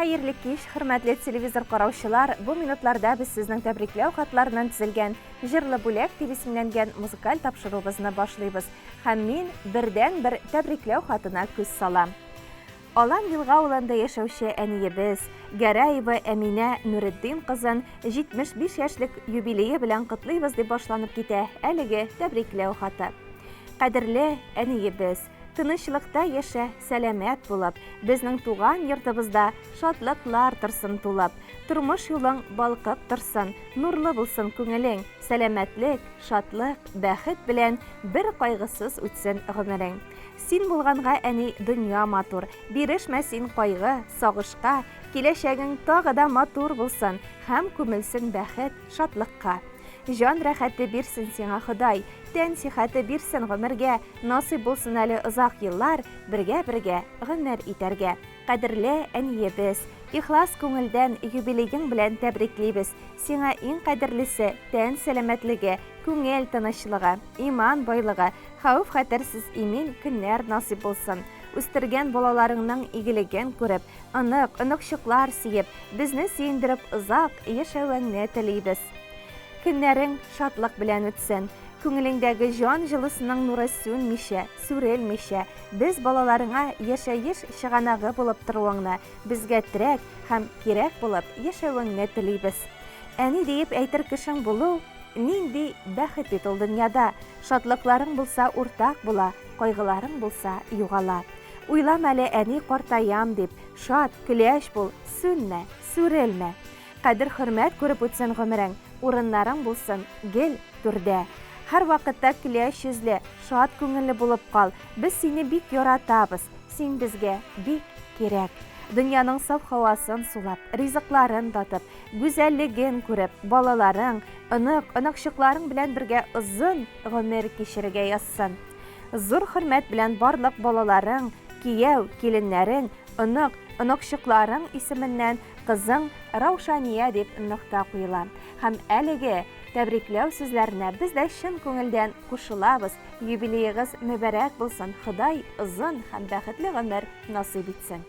Хәерле кич, хөрмәтле телевизор караучылар! Бу минутларда без сезнең тәбрикләү хатларыннан төзелгән Җырлы бүләк дип исемләнгән музыкаль тапшыруыбызны башлыйбыз. Һәм мин бердәнбер тәбрикләү хатына күз салам. Алан Елга авылында яшәүче әниебез, Гәрәева Әминә Нуретдин кызын 75 яшьлек юбилее белән котлыйбыз дип башланып китә әлеге тәбрикләү хаты. Кадерле әниебез, тынычлыкта яшә, сәламәт булып, безнең туган йортыбызда шатлыклар торсын тулып, тормыш юлың балкып торсын, нурлы булсын күңелең, сәламәтлек, шатлык, бәхет белән бер кайгысыз үтсен гомерең. Син булганга, әни, дөнья матур, бирешмә син кайгы, сагышка, киләчәгең тагы да матур булсын һәм күмелсен бәхет, шатлыкка. Җан рәхәте бирсен сиңа Ходай, тән сихәте бирсен гомергә, насыйп булсын әле озак еллар бергә-бергә гомер итәргә. Кадерле әниебез, ихлас күңелдән юбилеең белән тәбриклибез. Сиңа иң кадерлесе, тән сәламәтлеге, күңел тынычлыгы, иман байлыгы, хәвеф-хәтәрсез имин көннәр насыйп булсын. Үстергән балаларыңның игелеген күреп, онык, оныкчыклар сөеп, безне сөендереп озак яшәвеңне телибез. Көннәрең шатлык белән үтсен. Күңелеңдәге җан җылысының нуры сүнмичә, сүрелмичә, без балаларыңа яшәеш чыганагы булып торуыңны, безгә терәк һәм кирәк булып яшәвеңне телибез. Әни диеп әйтер кешең булу нинди бәхет бит ул дөньяда! Шатлыкларың булса уртак була, кайгыларың булса югала. Уйлама әле әни картаям дип, шат, көләч бул, сүнмә, сүрелмә. Кадер-хөрмәт күреп үтсен гомерең, урыннарың булсын гел түрдә. Һәрвакытта көләч йөзле, шат күңелле булып кал, без сине бик яратабыз, син безгә бик кирәк. Дөньяның саф һавасын сулап, ризыкларын татып, гүзәллеген күреп, балаларың, онык, оныкчыкларың белән бергә озын гомер кичерергә язсын. Зур хөрмәт белән барлык балаларың, кияү, киленнәрең, онык, оныкчыкларың исеменнән кызың Раушания дип нокта куела. Һәм әлеге тәбрикләү сүзләренә без дә чын күңелдән кушылабыз, юбилеегыз мөбарәк булсын, Ходай озын һәм бәхетле гомер насыйп итсен.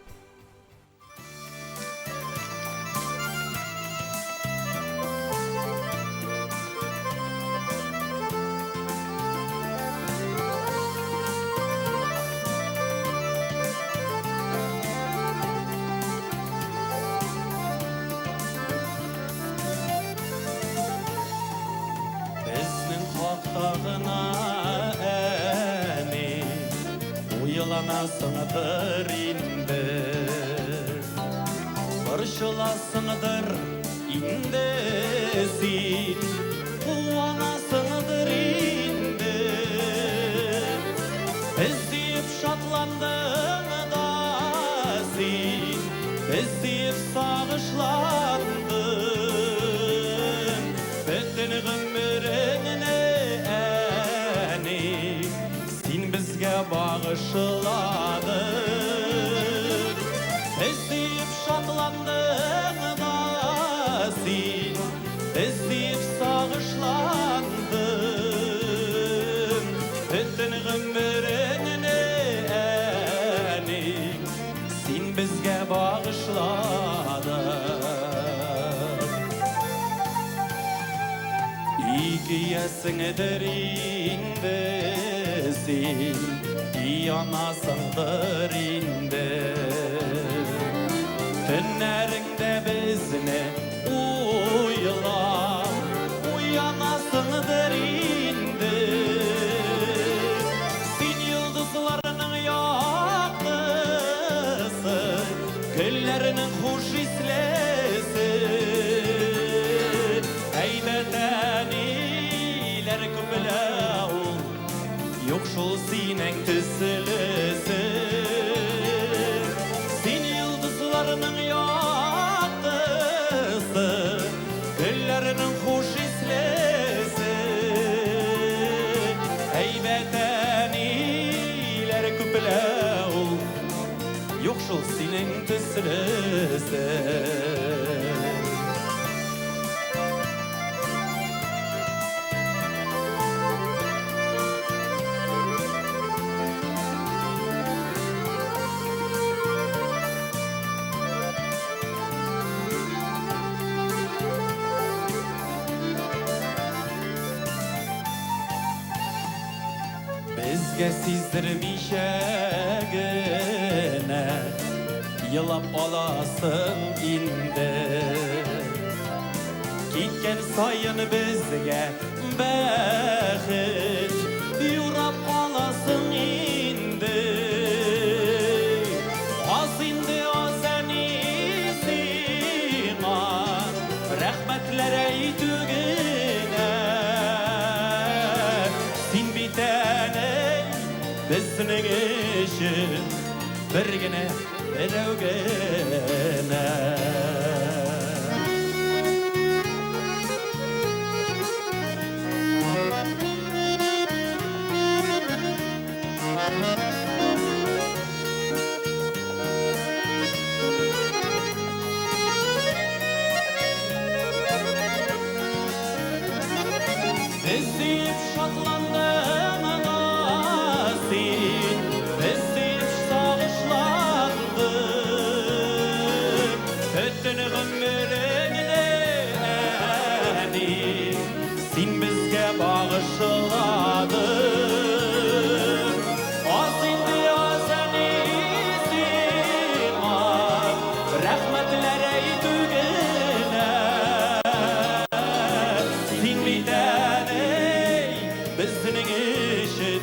Безнең хакта гына әни Уйланасыңдыр инде Борчыласыңдыр инде син Куанасыңдыр инде Без диеп шатландың да син Без диеп сагышландың Бөтен гомереңне әни Син безгә багышладың. Без диеп шатландың да син, без диеп сагышландың. Бөтен гомереңне әни, син безгә багышладың. Икейәсеңдер инде син, Янасыңдыр инде. Төннәреңдә безне уйлап, Уянасыңдыр инде. Син йолдызларның яктысы, Гөлләрнең хуш ислесе. Әйбәт әниләр күплә ул, Юк шул синең төслесе. Син йолдызларның яктысы, Гөлләрнең хуш ислесе. Әйбәт әниләр күплә ул, Юк шул синең төслесе. Безгә сиздермичә генә елап аласың инде. Киткән саен безгә бәхет юрап каласың инде. Аз инде, аз, әни, сиңа рәхмәтләр әйтү генә. Син бит, әни, безнең өчен бер генә, берәү генә. Без дип шатландың да син, без дип сагышландың. Бөтен гомереңне, әни, син безгә багышладың. Аз инде, аз, әни, сиңа рәхмәтләр әйтү генә. Син бит, әни, безнең өчен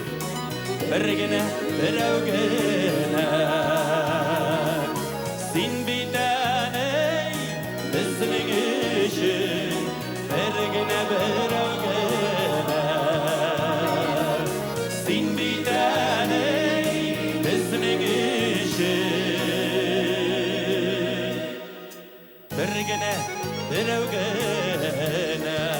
бер генә, берәү генә. Син бит, әни, безнең өчен бер генә, берәү генә. Син бит, әни, безнең өчен бер генә, берәү генә.